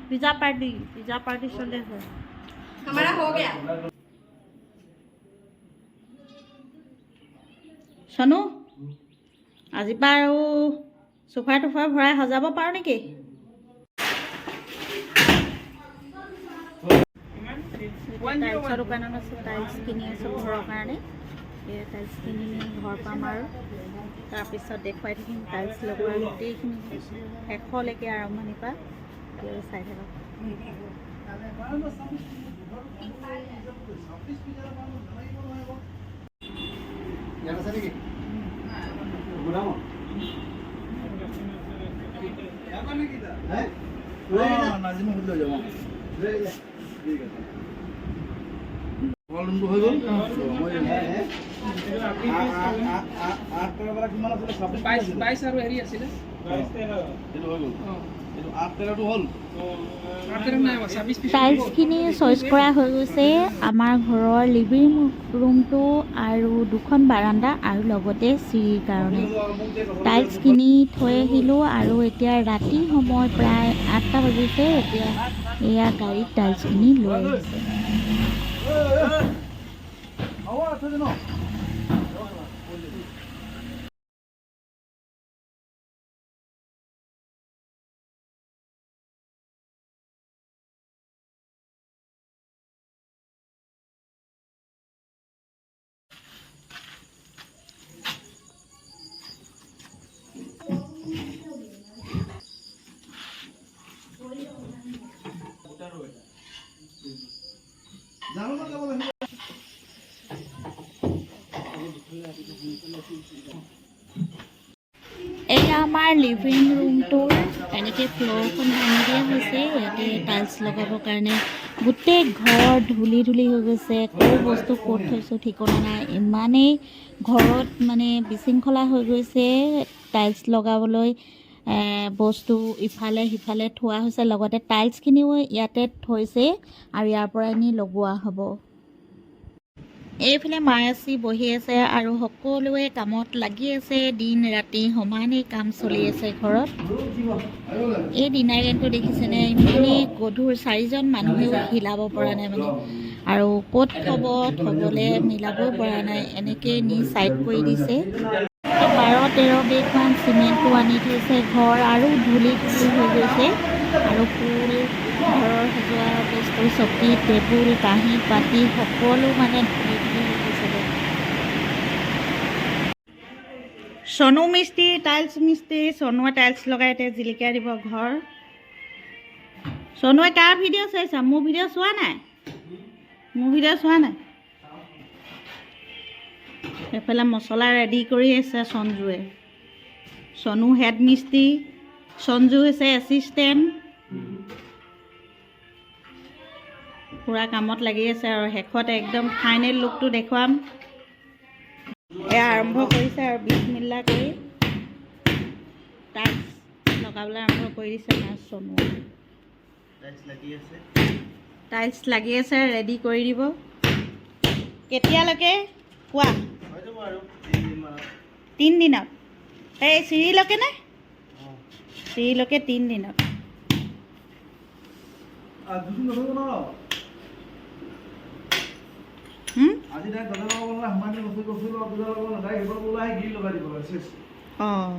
Pizza party, pizza party চলি আছে। हमारा हो गया। চনু, আজিৰ পৰা আৰু চোফা টোফা ভৰাই সজাব পাৰোঁ নেকি? টাইলছৰ দোকানত আছোঁ, টাইলছ কিনি আছোঁ ঘৰৰ কাৰণে। এই টাইলছ কিনি নি ঘৰ পাম আৰু তাৰপিছত দেখুৱাই থাকিম টাইলছ লগোৱা গোটেইখিনি শেষলৈকে, আৰম্ভণিৰ পৰা। এতিয়া চাই থাকক। ইয়াত আছে নেকি গুদামত? হে? নাজিমক লৈ যাব। লৈ আহিলে। ঠিক আছে, ৰুমটো হৈ গ'ল। মই হে? 8 13 পৰা কিমান আছিলে? 26। 22, 22 আৰু হেৰি আছিলে। এইটো হৈ গ'ল। এইটো 8 13টো হ'ল। 8 13 নাই হোৱা, 26 পিচ। টাইলছখিনি চইচ কৰা হৈ গৈছে আমাৰ ঘৰৰ লিভিং ৰুমটো আৰু দুখন বাৰাণ্ডা আৰু লগতে চিৰিৰ কাৰণে। টাইলছখিনি থৈ আহিলোঁ আৰু এতিয়া ৰাতি সময় প্ৰায় 8টা বাজিছে। এতিয়া এয়া গাড়ীত টাইলছখিনি লৈ আহিছে। হ'ব, থৈ দে ন। জানো ন যাব লাগিব। এয়া আমাৰ লিভিং ৰুমটোৰ এনেকৈ ফ্ল'ৰখন ভাঙি দিয়া হৈছে ইয়াতে টাইলছ লগাবৰ কাৰণে। গোটেই ঘৰ ধূলি ধূলি হৈ গৈছে। ক'ৰ বস্তু ক'ত থৈছোঁ ঠিকনা নাই। ইমানেই ঘৰত মানে বিশৃংখলা হৈ গৈছে। টাইলছ লগাবলৈ বস্তু ইফালে সিফালে থোৱা হৈছে, লগতে টাইলছখিনিও ইয়াতে থৈছে আৰু ইয়াৰ পৰাই নি লগোৱা হ'ব। এইফালে মায়াচী বহি আছে আৰু সকলোৱে কামত লাগি আছে। দিন ৰাতি সমানেই কাম চলি আছে ঘৰত। এই ডিনাৰ গেমটো দেখিছেনে? ইমানেই গধুৰ, চাৰিজন মানুহেও হিলাব পৰা নাই মানে। আৰু ক'ত থ'ব, থ'বলৈ মিলাবও পৰা নাই। এনেকেই নি ছাইড কৰি দিছে। 12-13 বেগমান চিমেণ্টো আনি থৈছে। ঘৰ আৰু ধূলি ধূলি হৈ গৈছে আৰু ফুল, ঘৰৰ সজোৱা বস্তু, চকী, টেবুল, কাঁহী বাতি সকলো মানে ধূলি ধূলি হৈ গৈছেগৈ। চনু মিস্ত্ৰী, টাইলছ মিস্ত্ৰী। চনুৱে টাইলছ লগাই এতিয়া জিলিকাই দিব ঘৰ। চনুৱে কাৰ ভিডিঅ' চাইছা? মোৰ ভিডিঅ' চোৱা নাই? মোৰ ভিডিঅ' চোৱা নাই? এইফালে মছলা ৰেডি কৰি আছে সঞ্জুৱে। চনু হেড মিস্ত্ৰী, সঞ্জু হৈছে এছিষ্টেণ্ট। পূৰা কামত লাগি আছে আৰু শেষত একদম ফাইনেল লুকটো দেখুৱাম। এয়া আৰম্ভ কৰিছে আৰু বিছমিল্লা কৰি টাইলছ লগাবলৈ আৰম্ভ কৰি দিছে আমাৰ চনুৱে। টাইলছ লাগি আছে। টাইলছ লাগি আছে, ৰেডি কৰি দিব। কেতিয়ালৈকে কোৱা? হৈ যাব আৰু 3 দিনমানত। 3 দিনত? এই চিৰিলৈকে নে? অঁ। চিৰিলৈকে 3 দিনত। দুদিন নধৰিব ন। হুম? আজি তাই দৰ্জা লগাব নালাগে, সোমাই পিনে বস্তু বস্তু লগাব, দৰ্জা লগাব নালাগে, ডাইৰেক্ট সেইবোৰ ওলাই আহি গ্ৰিল লগাই দিব লাগে, চেচ। অঁ। অঁ।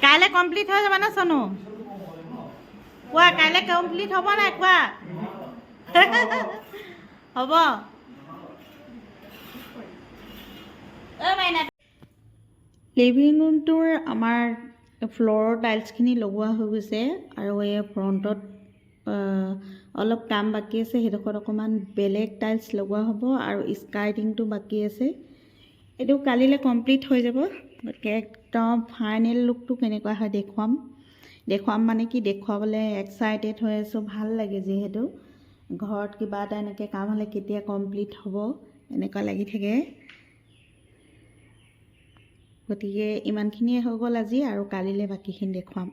কাইলৈ কমপ্লিট হৈ যাব ন চনু? কোৱা, কাইলৈ কমপ্লিট হ'ব নাই কোৱা। হ'ব। ঐ মাইনা, লিভিং ৰুমটোৰ আমাৰ ফ্ল'ৰৰ টাইলছখিনি লগোৱা হৈ গৈছে আৰু এই ফ্ৰণ্টত অলপ কাম বাকী আছে। সেইডোখৰত অকণমান বেলেগ টাইলছ লগোৱা হ'ব আৰু স্কাৰ্টিংটো বাকী আছে। এইটো কালিলৈ কমপ্লিট হৈ যাব। গতিকে একদম ফাইনেল লুকটো কেনেকুৱা হয় দেখুৱাম। দেখুৱাম মানে কি, দেখুৱাবলৈ এক্সাইটেড হৈ আছোঁ। ভাল লাগে, যিহেতু ঘৰত কিবা এটা এনেকৈ কাম হ'লে কেতিয়া কমপ্লিট হ'ব এনেকুৱা লাগি থাকে। গতিকে ইমানখিনিয়ে হৈ গ'ল আজি আৰু কালিলৈ বাকীখিনি দেখুৱাম।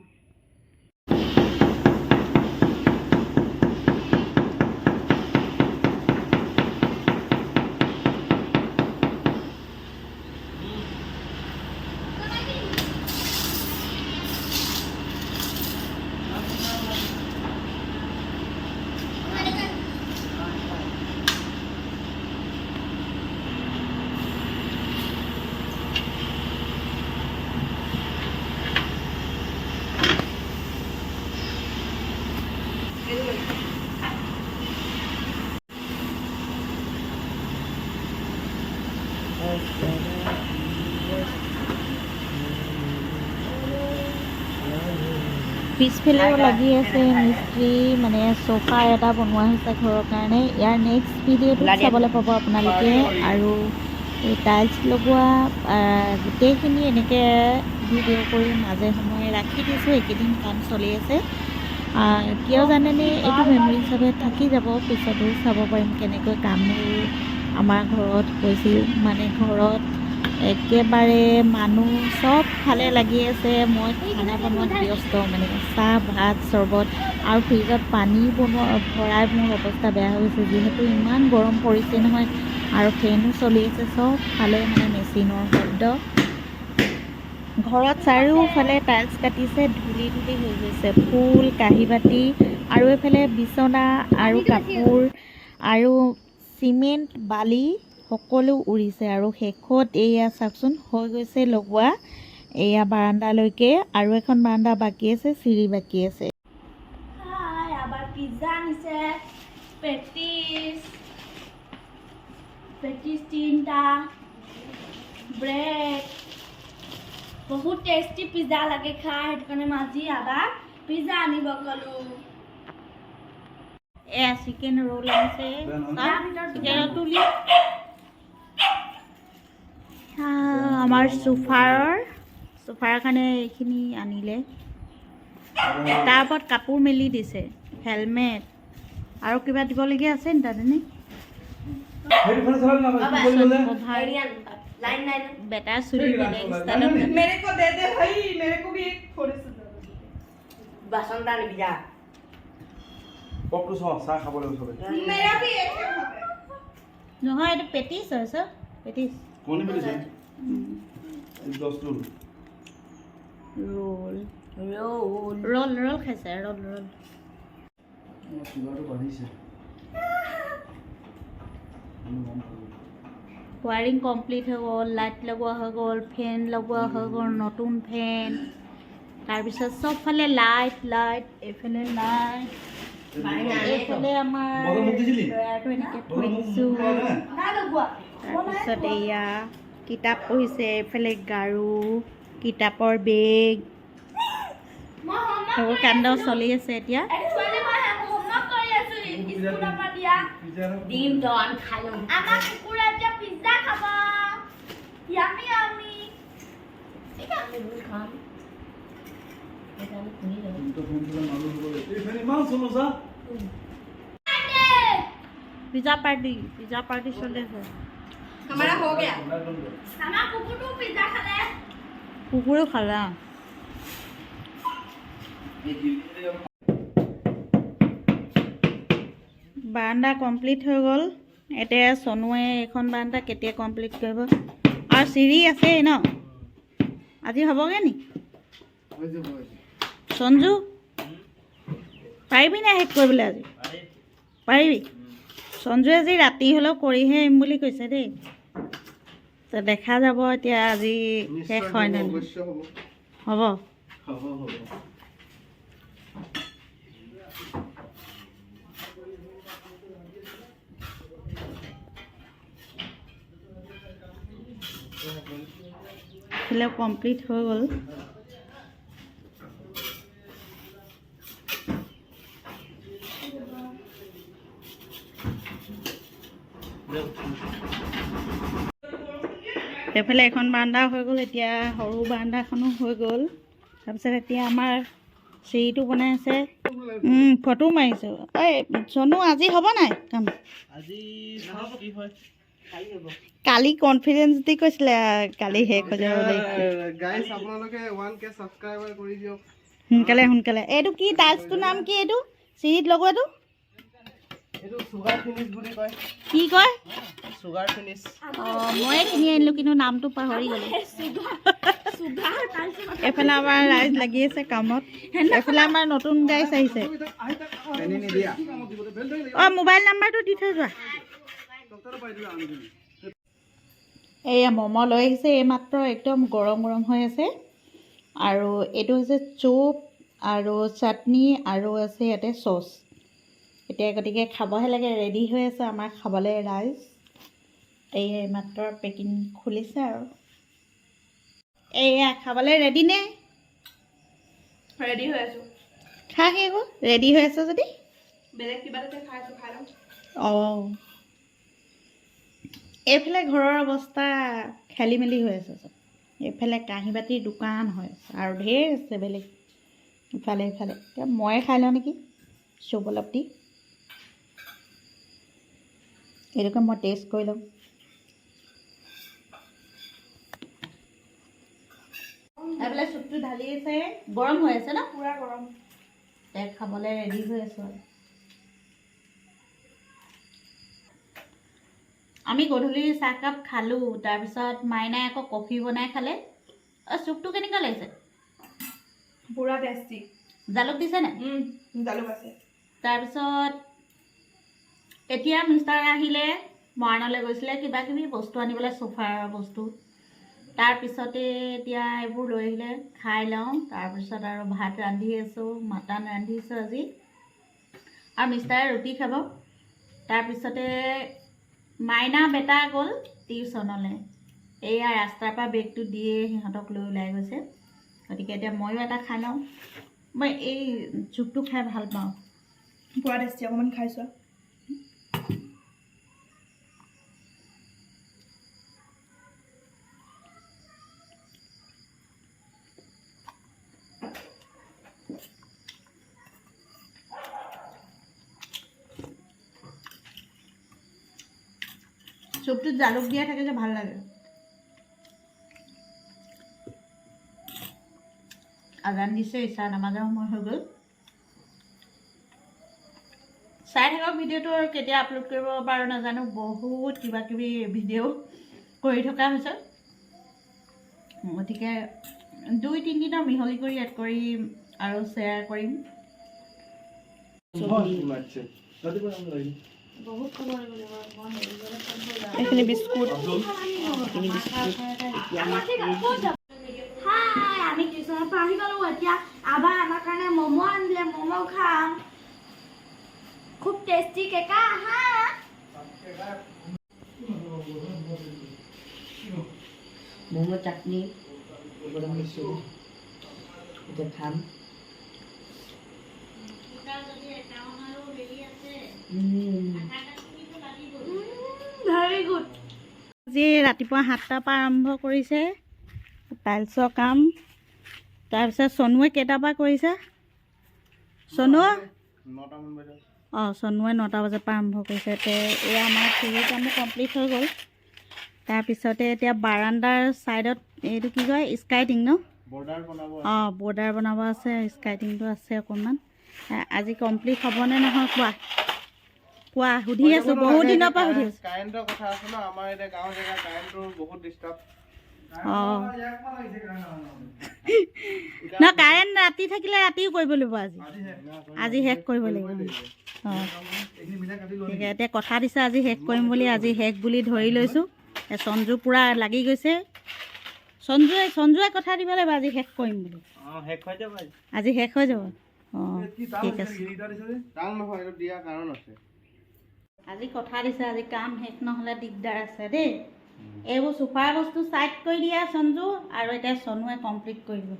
পিছফালেও লাগি আছে মিস্ত্ৰী, মানে চোফা এটা বনোৱা হৈছে ঘৰৰ কাৰণে। ইয়াৰ নেক্সট ভিডিঅ'টোত চাবলৈ পাব আপোনালোকে। আৰু এই টাইলছ লগোৱা গোটেইখিনি এনেকৈ ভিডিঅ' কৰি মাজে সময়ে ৰাখি দিছোঁ। এইকেইদিন কাম চলি আছে। কিয় জানেনে? এইটো মেমৰি হিচাপে থাকি যাব, পিছতো চাব পাৰিম কেনেকৈ কামবোৰ আমাৰ ঘৰত হৈছিল। মানে ঘৰত একেবাৰে মানুহ চব ফালে লাগি আছে, মই খানা বনোৱাত ব্যস্ত, মানে চাহ, ভাত, চৰ্বত আৰু ফ্ৰিজত পানী বনোৱা ভৰাই মোৰ অৱস্থা বেয়া হৈ গৈছে, যিহেতু ইমান গৰম পৰিছে নহয় আৰু ফেনো চলি আছে। চব ফালে মানে মেচিনৰ শব্দ। ঘৰত চাৰিওফালে টাইলছ কাটিছে, ধূলি ধূলি হৈ গৈছে। ফুল, কাঁহী বাতি আৰু এইফালে বিচনা আৰু কাপোৰ আৰু চিমেণ্ট, বালি সকলো উৰিছে। আৰু শেষত এয়া চাওকচোন, হৈ গৈছে লগোৱা এয়া বাৰাণ্ডালৈকে আৰু এখন বাৰাণ্ডা বাকী আছে, চিৰি বাকী আছে। হাই, আবাৰ পিজ্জা আনিছে, পেটিছ, পেটিছ তিনিটা, ব্ৰেড। বহুত টেষ্টি পিজ্জা লাগে খাই, সেইটো কাৰণে মই আজি আবাক পিজ্জা আনিব ক'লো। এয়া চিকেন ৰোল আনিছে। চিকেন তুলি আমাৰ চোফাৰ কাৰণে এইখিনি আনিলে। তাৰ ওপৰত কাপোৰ মেলি দিছে, হেলমেট আৰু কিবা দিবলগীয়া আছে নি তাত এনেই? কভাৰ, বেটাৰ চুলি বেলেগ ষ্টাইলত। मेरे को दे दे भाई, मेरे को भी एक थोड़े से दे दे। বাচন এটা আনিবি যা। পপটো চাওঁ, চাহ খাব লাগিব চবে। मेरा भी एक है वहाँ पे। নহয়, এইটো পেটিছ হয় ছাৰ, পেটিছ। কণী পেটিছে, 10 roll. Roll. Roll. Roll, roll খাইছে, ৰোল ৰোল। চুগাৰটো বাঢ়িছে। গম পালোঁ। ৱায়াৰিং কমপ্লিট হৈ গ'ল, লাইট লগোৱা হৈ গ'ল, ফেন লগোৱা হৈ গ'ল, নতুন ফেন। তাৰপিছত চবফালে লাইট লাইট, এইফালে লাইট, এইফালে আমাৰ ড্ৰয়াৰটো এনেকৈ থৈ দিছোঁ। তাৰপিছত এয়া কিতাপ পঢ়িছে, এইফালে গাৰু, কিতাপৰ বেগ, সেইবোৰ কাণ্ড চলি আছে এতিয়া। একচুৱেলি মই হোমৱৰ্ক কৰি আছো স্কুলৰ পৰা দিয়া। দিম তই, আমি খাই ল'ম। আমাৰ কুকুৰে এতিয়া পিজ্জা খাব, য়ামি য়ামি। আমি খাম, এতিয়া আমি খুলি ল'ম। ইমান চলো চা। পিজ্জা পাৰ্টি, পিজ্জা পাৰ্টি চলি আছে। हमारा हो गया। আমাৰ কুকুৰটো পিজ্জা খালে। কুকুৰেও খালে। বাৰাণ্ডা কমপ্লিট হৈ গ'ল। এতিয়া চনুৱে এইখন বাৰাণ্ডা কেতিয়া কমপ্লিট কৰিব? আৰু চিৰি আছেই ন? আজি হ'বগৈ নি সঞ্জু? পাৰিবি নাই শেষ কৰিবলৈ আজি? পাৰিবি। সঞ্জুৱে আজি ৰাতি হ'লেও কৰিহে আহিম বুলি কৈছে দেই। তো দেখা যাব এতিয়া আজি শেষ হয় নে নহয়। হ'ব। হ'ব হ'ব। এইফালে কমপ্লিট হৈ গ'ল। এইফালে এখন বাৰাণ্ডা হৈ গ'ল, এতিয়া সৰু বাৰাণ্ডাখনো হৈ গ'ল। তাৰপিছত এতিয়া আমাৰ চিৰিটো বনাই আছে। ফটো মাৰিছোঁ। ঐ চনু, আজি হ'ব নাই কাম? আজি চাওঁ কি হয়। কালি কনফিডেঞ্চ দি কৈছিলে কালি শেষ হৈ যাব বুলি। গাইছ, আপোনালোকে 1K subscriber কৰি দিয়ক। সোনকালে সোনকালে। এইটো কি টাইলছটোৰ নাম কি? এইটো চিৰিত লগোৱাটো? এইটো চুগাৰ ফিনিছ বুলি কয়। কি কয়? Sugar finish. অঁ, ময়ে কিনি আনিলোঁ, কিন্তু নামটো পাহৰি গ'লোঁ। চুগাৰ তাৰপিছত এইফালে আমাৰ ৰাইজ লাগি আছে কামত। এইফালে আমাৰ নতুন গাইজ আহিছে। অঁ, মোবাইল নাম্বাৰটো দি থৈ যোৱা। এয়া ম'ম' লৈ আহিছে এইমাত্ৰ, একদম গৰম গৰম হৈ আছে। আৰু এইটো হৈছে চুপ আৰু চাটনি আৰু আছে ইয়াতে চচ। এতিয়া গতিকে খাবহে লাগে, ৰেডি হৈ আছে আমাৰ খাবলৈ ৰাইজ। এই এইমাত্ৰ পেকিং খুলিছে আৰু এয়া খাবলৈ ৰেডি নে? ৰেডি হৈ আছো। খাহি আকৌ, ৰেডি হৈ আছে যদি। বেলেগ কিবা এটা খাই আছো, খাই লওঁ। অঁ, এইফালে ঘৰৰ অৱস্থা খেলি মেলি হৈ আছে চব। এইফালে কাঁহী বাতিৰ দোকান হৈ আছে আৰু ঢেৰ আছে বেলেগ ইফালে ইফালে। এতিয়া ময়ে খাই লওঁ নেকি চুপ অলপ দি, এইটোকে মই টেষ্ট কৰি লওঁ। এইফালে চুপটো ঢালি আছে, গৰম হৈ আছে ন? পুৰা গৰম। এতিয়া খাবলৈ ৰেডি হৈ আছোঁ আৰু। আমি গধূলি চাহকাপ খালোঁ, তাৰপিছত মাইনাই আকৌ কফি বনাই খালে। অঁ, চুপটো কেনেকুৱা লাগিছে? পুৰা টেষ্টি। জালুক দিছে নাই? জালুক আছে। তাৰপিছত এতিয়া মিষ্টাৰ আহিলে, মৰাণলৈ গৈছিলে কিবা কিবি বস্তু আনিবলৈ, চোফাৰ বস্তু। তাৰপিছতে এতিয়া এইবোৰ লৈ আহিলে, খাই লওঁ। তাৰপিছত আৰু ভাত ৰান্ধি আছোঁ, মাটন ৰান্ধিছোঁ আজি আৰু মিষ্টাৰে ৰুটি খাব। তাৰপিছতে মাইনা বেটা গ'ল টিউচনলৈ। এয়া ৰাস্তাৰ পৰা বেগটো দিয়ে সিহঁতক লৈ ওলাই গৈছে। গতিকে এতিয়া ময়ো এটা খাই লওঁ। মই এই চুপটো খাই ভাল পাওঁ। পুৰা টেষ্টি, অকণমান খাই চোৱা। চুপটোত জালুক দিয়া থাকে যে, ভাল লাগে। আজান দিছে, ইছা নামাজৰ সময় হৈ গ'ল। চাই থাকক ভিডিঅ'টো আৰু কেতিয়া আপলোড কৰিব পাৰোঁ নাজানো, বহুত কিবা কিবি ভিডিঅ' কৰি থকা হৈছে। গতিকে 2-3 দিনৰ মিহলি কৰি এড কৰিম আৰু শ্বেয়াৰ কৰিম। ৰাতিপুৱা যাম লাগি। এইখিনি বিস্কুট। হাই, আমি টিউচনৰ পৰা আহি গ'লো। এতিয়া আবাই আমাৰ কাৰণে ম'ম' আনিলে, ম'ম' খাম। খুব টেষ্টি। কেকা আহা। ম'ম' চাটনি বনাইছোঁ, এতিয়া খাম। Very good. আজি ৰাতিপুৱা 7টাৰ পৰা আৰম্ভ কৰিছে টাইলছৰ কাম। তাৰপিছত চনুৱে কেইটাৰ পৰা কৰিছে? চনুৱে 9টামান বজাত। অঁ, চনুৱে 9টা বজাৰ পৰা আৰম্ভ কৰিছে। তে এয়া আমাৰ চিৰি কামো কমপ্লিট হৈ গ'ল। তাৰপিছতে এতিয়া বাৰাণ্ডাৰ ছাইডত এইটো কি কয়, স্কাইটিং ন? বৰ্ডাৰ বনাব। অঁ, বৰ্ডাৰ বনাব আছে, স্কাইটিংটো আছে অকণমান। আজি কমপ্লিট হ'বনে নহয় কোৱা কোৱা, সুধি আছোঁ, বহুত দিনৰ পৰা সুধি আছোঁ। কাৰেণ্টৰ কথা আছে ন, আমাৰ এতিয়া গাঁৱৰ জেগা, কাৰেণ্টটো বহুত ডিষ্টাৰ্ব। অঁ ন, কাৰেণ্ট ৰাতি থাকিলে ৰাতিও কৰিব লাগিব। আজি আজি শেষ কৰিব লাগিব। অঁ, ঠিক, এতিয়া কথা দিছে আজি শেষ কৰিম বুলি, আজি শেষ বুলি ধৰি লৈছোঁ। এই সঞ্জু পূৰা লাগি গৈছে। সঞ্জুৱে সঞ্জুৱে কথা দিব লাগিব আজি শেষ কৰিম বুলি। অঁ, শেষ হৈ যাব আজি। আজি শেষ হৈ যাব। অঁ, ঠিক আছে। টান নহয়, এইটো দিয়া কাৰণ আছে। আজি কথা দিছে, আজি কাম শেষ নহ'লে দিগদাৰ আছে দেই। এইবোৰ চোফাৰ বস্তু চাইড কৰি দিয়া সঞ্জু। আৰু এতিয়া চনুৱে কমপ্লিট কৰিব।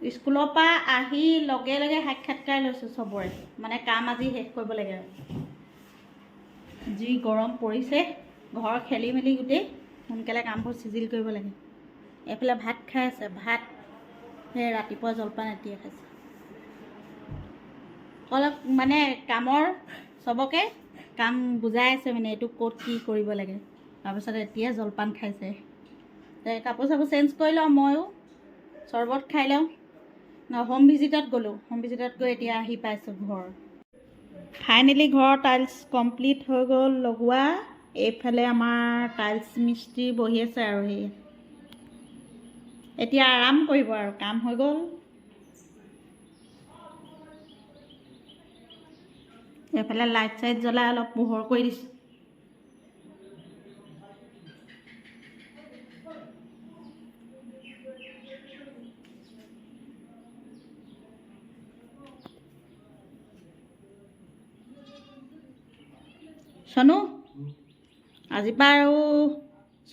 স্কুলৰ পৰা আহি লগে লগে সাক্ষাৎকাৰ লৈছোঁ চবৰে, মানে কাম আজি শেষ কৰিব লাগে। আৰু যি গৰম পৰিছে, ঘৰ খেলি মেলি গোটেই, সোনকালে কামবোৰ চিজিল কৰিব লাগে। এইফালে ভাত খাই আছে। ভাত সেই ৰাতিপুৱা জলপান এতিয়া খাইছে। অলপ মানে কামৰ চবকে কাম বুজাই আছে, মানে এইটো ক'ত কি কৰিব লাগে। তাৰপিছত এতিয়া জলপান খাইছে। কাপোৰ চাপোৰ চেঞ্জ কৰি লওঁ, ময়ো চৰ্বত খাই লওঁ। হোম ভিজিটত গ'লোঁ, হোম ভিজিটত গৈ এতিয়া আহি পাইছোঁ ঘৰ। ফাইনেলি ঘৰৰ টাইলছ কমপ্লিট হৈ গ'ল লগোৱা। এইফালে আমাৰ টাইলছ মিস্ত্ৰী বহি আছে আৰু সেই এতিয়া আৰাম কৰিব আৰু, কাম হৈ গ'ল। এইফালে লাইট চাইট জ্বলাই অলপ পোহৰ কৰি দিছোঁ। চনু, আজিৰ পৰা আৰু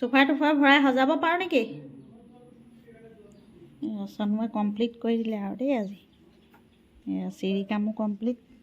চোফা তোফা ভৰাই সজাব পাৰোঁ নেকি? চনুৱে কমপ্লিট কৰি দিলে আৰু দেই আজি। এয়া চিৰি কামো কমপ্লিট।